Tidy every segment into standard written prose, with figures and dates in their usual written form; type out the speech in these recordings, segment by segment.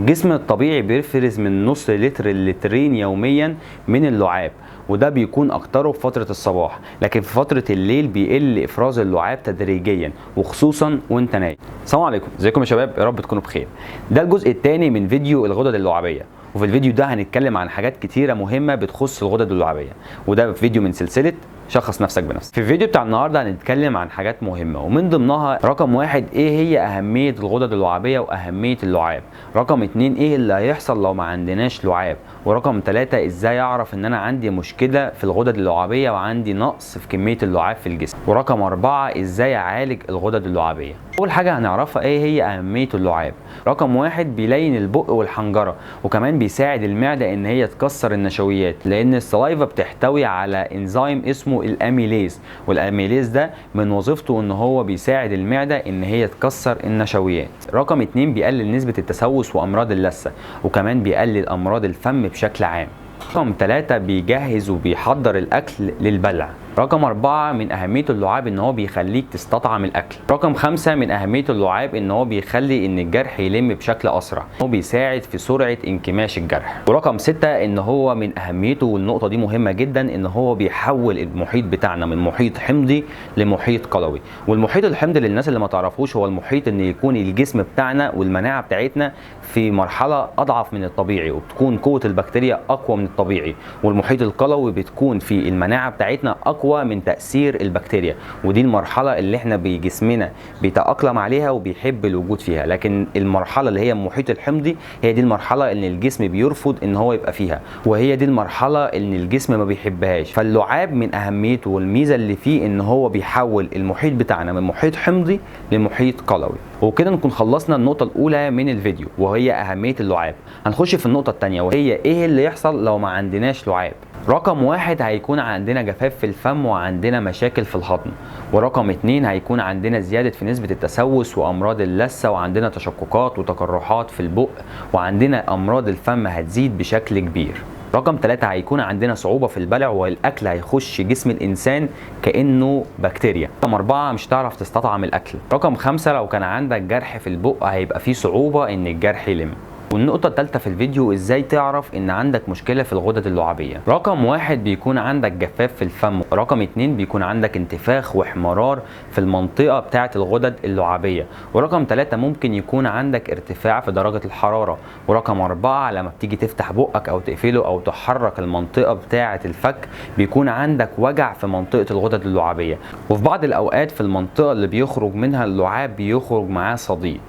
والجسم الطبيعي بيفرز من نص لتر لترين يوميا من اللعاب، وده بيكون اكتره في فترة الصباح، لكن في فترة الليل بيقل افراز اللعاب تدريجيا وخصوصا وانت نايم. السلام عليكم، ازيكم يا شباب؟ يا رب تكونوا بخير. ده الجزء الثاني من فيديو الغدد اللعابية، وفي الفيديو ده هنتكلم عن حاجات كتيرة مهمة بتخص الغدد اللعابية، وده فيديو من سلسلة شخص نفسك بنفسك. في الفيديو بتاع النهارده هنتكلم عن حاجات مهمة، ومن ضمنها رقم 1 ايه هي اهمية الغدد اللعابية واهمية اللعاب، رقم 2 ايه اللي هيحصل لو ما عندناش لعاب، ورقم 3 ازاي اعرف ان انا عندي مشكلة في الغدد اللعابية وعندي نقص في كمية اللعاب في الجسم، ورقم 4 ازاي اعالج الغدد اللعابية. اول حاجة هنعرفها ايه هي اهمية اللعاب. رقم 1 بيلين البق والحنجرة، وكمان بيساعد المعدة ان هي تكسر النشويات، لان ال saliva بتحتوي على انزيم اسمه ال amylase، وال amylase ده من وظيفته ان هو بيساعد المعدة ان هي تكسر النشويات. رقم 2 بيقلل نسبة التسوس وامراض اللثة، وكمان بيقلل امراض الفم بشكل عام. رقم 3 بيجهز وبيحضر الاكل للبلع. رقم 4 من اهمية اللعاب ان هو بيخليك تستطعم الاكل. رقم 5 من اهمية اللعاب ان هو بيخلي ان الجرح يلم بشكل اسرع، هو بيساعد في سرعة انكماش الجرح. ورقم 6 ان هو من اهميته، والنقطة دي مهمة جدا، ان هو بيحول المحيط بتاعنا من محيط حمضي لمحيط قلوي. والمحيط الحمضي للناس اللي ما تعرفوش هو المحيط ان يكون الجسم بتاعنا والمناعة بتاعتنا في مرحلة اضعف من الطبيعي، وبتكون قوة البكتيريا اقوى من الطبيعي، والمحيط القلوي بتكون في المناعة بتاعتنا اقوى من تأثير البكتيريا، ودي المرحلة اللي احنا بجسمنا بيتأقلم عليها وبيحب الوجود فيها. لكن المرحلة اللي هي المحيط الحمضي هي دي المرحلة اللي الجسم بيرفض ان هو يبقى فيها، وهي دي المرحلة اللي الجسم ما بيحبهاش. فاللعاب من اهميته والميزة اللي فيه ان هو بيحول المحيط بتاعنا من محيط حمضي لمحيط قلوي. وكده نكون خلصنا النقطة الأولى من الفيديو وهي أهمية اللعاب. هنخش في النقطة الثانية وهي ايه اللي يحصل لو ما عندناش لعاب. رقم 1 هيكون عندنا جفاف في الفم وعندنا مشاكل في الهضم، ورقم 2 هيكون عندنا زيادة في نسبة التسوس وأمراض اللثة، وعندنا تشققات وتقرحات في البق، وعندنا أمراض الفم هتزيد بشكل كبير. رقم 3 هيكون عندنا صعوبة في البلع، والأكل هيخش جسم الإنسان كأنه بكتيريا. رقم 4 مش هتعرف تستطعم الأكل. رقم 5 لو كان عندك جرح في البق هيبقى فيه صعوبة إن الجرح يلم. والنقطة الثالثة في الفيديو ازاي تعرف ان عندك مشكلة في الغدد اللعابية. رقم 1 بيكون عندك جفاف في الفم، رقم 2 بيكون عندك انتفاخ واحمرار في المنطقة بتاعة الغدد اللعابية، ورقم 3 ممكن يكون عندك ارتفاع في درجة الحرارة، ورقم 4 لما بتيجي تفتح بقك او تقفله او تحرك المنطقة بتاعة الفك بيكون عندك وجع في منطقة الغدد اللعابية، وفي بعض الاوقات في المنطقة اللي بيخرج منها اللعاب بيخرج معاه صديد.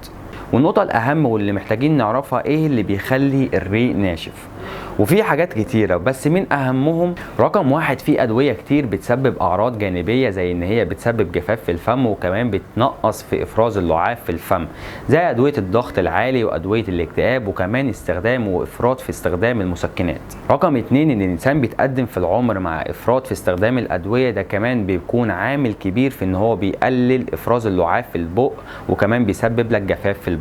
والنقطة الأهم واللي محتاجين نعرفها إيه اللي بيخلي الريق ناشف، وفي حاجات كتيرة بس من أهمهم رقم 1 في أدوية كتير بتسبب أعراض جانبية، زي إن هي بتسبب جفاف في الفم، وكمان بتنقص في إفراز اللعاب في الفم، زي أدوية الضغط العالي وأدوية الاكتئاب، وكمان استخدام وإفراط في استخدام المسكنات. رقم 2 إن الإنسان بيتقدم في العمر مع إفراط في استخدام الأدوية، ده كمان بيكون عامل كبير في إن هو بيقلل إفراز اللعاب في البق، وكمان بيسبب لك جفاف في البق.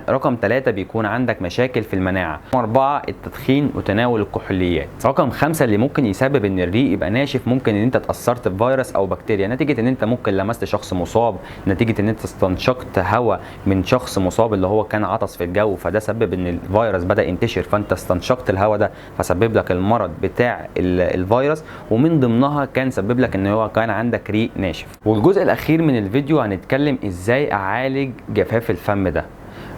رقم 3 بيكون عندك مشاكل في المناعة. رقم 4 التدخين وتناول الكحوليات. رقم 5 اللي ممكن يسبب ان الريق يبقى ناشف، ممكن ان انت اتأثرت بفيروس او بكتيريا، نتيجة ان انت ممكن لمست شخص مصاب، نتيجة ان انت استنشقت هواء من شخص مصاب اللي هو كان عطس في الجو، فده سبب ان الفيروس بدأ ينتشر، فانت استنشقت الهواء ده فسبب لك المرض بتاع الفيروس، ومن ضمنها كان سبب لك ان هو كان عندك ريق ناشف. والجزء الاخير من الفيديو هنتكلم ازاي اعالج جفاف الفم ده.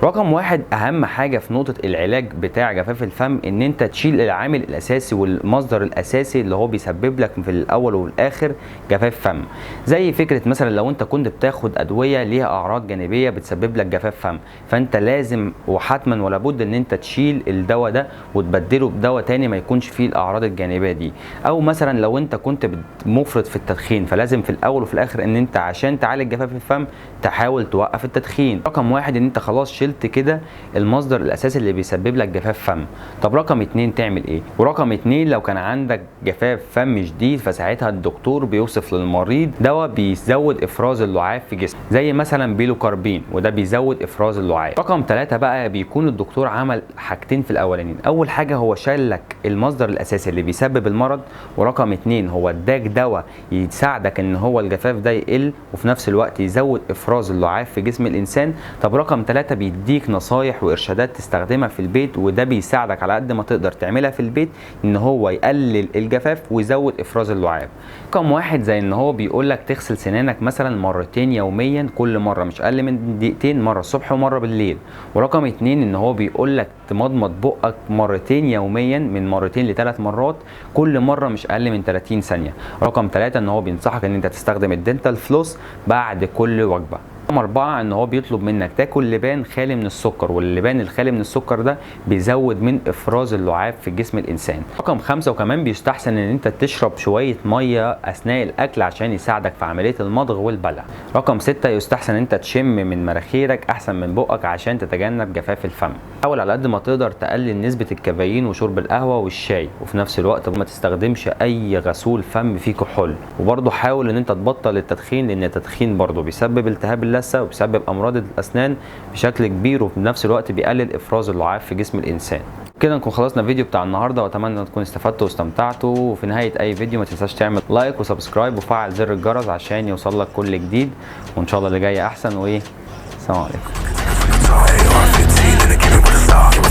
رقم 1 اهم حاجة في نقطة العلاج بتاع جفاف الفم ان انت تشيل العامل الاساسي والمصدر الاساسي اللي هو بيسبب لك في الاول والاخر جفاف فم، زي فكرة مثلا لو انت كنت بتاخد ادوية ليها اعراض جانبية بتسبب لك جفاف فم، فانت لازم وحتما ولا بد ان انت تشيل الدواء ده وتبدله بدواء تاني ما يكونش فيه الاعراض الجانبية دي. او مثلا لو انت كنت مفرط في التدخين، فلازم في الاول وفي الاخر ان انت عشان تعالج جفاف الفم تحاول توقف التدخين. رقم 1 ان انت خلاص شلت كده المصدر الاساسي اللي بيسبب لك جفاف فم. طب رقم 2 تعمل ايه؟ ورقم 2 لو كان عندك جفاف فم شديد فساعتها الدكتور بيوصف للمريض دواء بيزود افراز اللعاب في جسمه، زي مثلا pilocarpine، وده بيزود افراز اللعاب. رقم 3 بقى بيكون الدكتور عمل حاجتين في الاولانيين. اول حاجة هو شال لك المصدر الاساسي اللي بيسبب المرض، ورقم 2 هو اداك دواء يساعدك ان هو الجفاف ده يقل وفي نفس الوقت يزود افراز اللعاب في جسم الانسان. طب رقم 3 بيديك بيديك نصايح وارشادات تستخدمها في البيت، وده بيساعدك على قد ما تقدر تعملها في البيت ان هو يقلل الجفاف ويزود افراز اللعاب. رقم 1 زي ان هو بيقولك تغسل سنانك مثلا مرتين يوميا، كل مرة مش اقل من دقيقتين، مرة الصبح ومرة بالليل. ورقم 2 ان هو بيقولك تمضمض بقك مرتين يوميا، من مرتين لثلاث مرات، كل مرة مش اقل من 30 ثانية. رقم 3 ان هو بينصحك ان انت تستخدم ال dental floss بعد كل وجبة. رقم 4 ان هو بيطلب منك تاكل لبان خالي من السكر، واللبان الخالي من السكر ده بيزود من افراز اللعاب في جسم الانسان. رقم 5 وكمان بيستحسن ان انت تشرب شوية مية اثناء الاكل عشان يساعدك في عملية المضغ والبلع. رقم 6 يستحسن ان انت تشم من مناخيرك احسن من بقك عشان تتجنب جفاف الفم. حاول على قد ما تقدر تقلل نسبه الكافيين وشرب القهوة والشاي، وفي نفس الوقت ما تستخدمش اي غسول فم فيه كحول. وبرضه حاول ان انت تبطل التدخين، لان التدخين برضه بيسبب التهاب اللثة وبيسبب امراض الاسنان بشكل كبير، وفي نفس الوقت بيقلل افراز اللعاب في جسم الانسان. كده نكون خلصنا الفيديو بتاع النهارده، واتمنى تكونوا استفدتوا واستمتعتوا. وفي نهاية اي فيديو ما تنساش تعمل like و subscribe وفعل زر الجرس عشان يوصلك كل جديد، وان شاء الله اللي جاي احسن. وايه، السلام عليكم. AR-15 and it came with a saw.